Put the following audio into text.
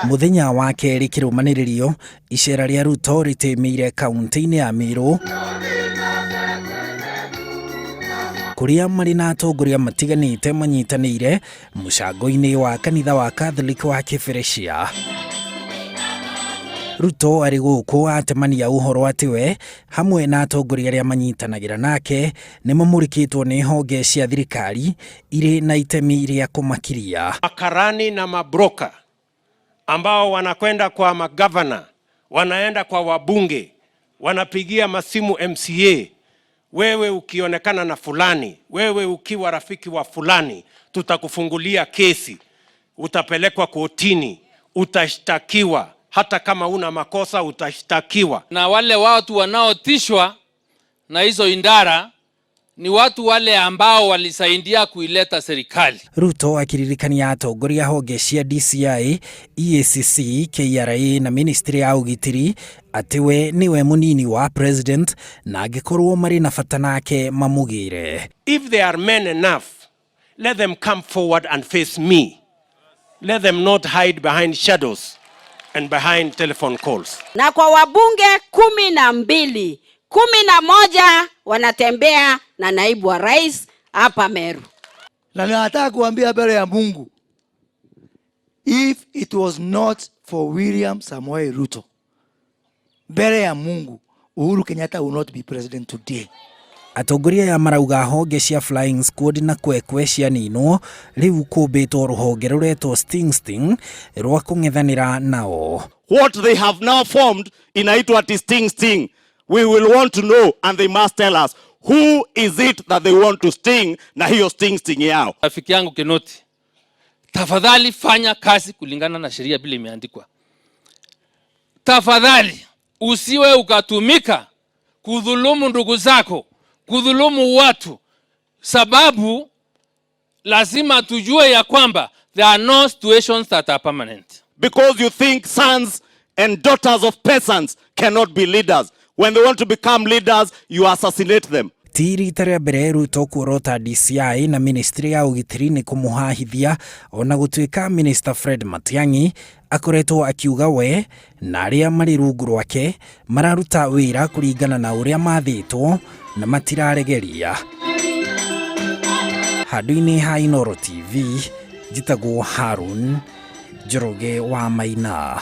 Mũthenya wa kerĩ kĩrũmanĩrĩrio, icera rĩa Ruto rĩtĩmĩire kaunti-inĩ ya Meru kũrĩa marĩ na atongoria matiganĩte manyitanĩire mũcango-inĩ wa kanitha wa Catholic wa Kĩberecia. Ruto arĩ gũkũ atemania ũhoro atĩ we hamwe na atongoria arĩa manyitanagĩra nake nĩ mamũrĩkĩtwo nĩ honge cia thirikari irĩ na itemi rĩa kũmakiria. Makarani na mabroka ambao wanakwenda kwa magavana, wanaenda kwa wabunge, wanapigia masimu MCA, wewe ukionekana na fulani, wewe ukiwa rafiki wa fulani, tutakufungulia kesi, utapelekwa kotini, utashtakiwa. Hata kama una makosa utashtakiwa. Na wale watu wanaotishwa na hizo indara ni watu wale ambao walisaidia kuileta serikali. Ruto akiririkania atongoria honge cia DCI, EACC, KRA na ministry ya ũgitĩri atĩ we nĩwe mũnini wa president na angĩkorwo marĩ na bata nake mamũgĩre. If they are men enough, let them come forward and face me. Let them not hide behind shadows and behind telephone calls. Na kwa wabunge 12, 11 wanatembea na naibu wa rais hapa Meru. Na nataka kuambia mbele ya Mungu, if it was not for William Samoei Ruto, mbele ya Mungu, Uhuru Kenyatta will not be president today. Atongoria aya marauga honge cia Flying Squad na Kwekwe cianinwo rĩu kũmbĩtwo rũhonge rũretwo Sting Sting rwa kũng'ethanĩra nao. What they have now formed inaitwa ati Sting Sting. We will want to know and they must tell us who is it that they want to sting na hiyo Sting Sting yao. Rafiki yangu Kinoti, tafadhali fanya kazi kulingana na sheria vile imeandikwa. Tafadhali usiwe ukatumika kudhulumu ndugu zako, kudhulumu watu, sababu lazima tujue ya kwamba there are no situations that are permanent. Because you think sons and daughters of peasants cannot be leaders. When they want to become leaders, you assassinate them. Ti rita rĩa mbere Ruto kuorota DCI na ministry ya ũgitĩri nĩ kũmũhahithia ona gũtuĩka Minister Fred Matiang'i akoretwo akiuga we na arĩa marĩ rungu rwake mararuta wĩra kũringana na ũrĩa mathĩtwo na matiraregeria. Handũ-inĩ ha Inooro TV, njĩtagwo Harun Njoroge wa Maina.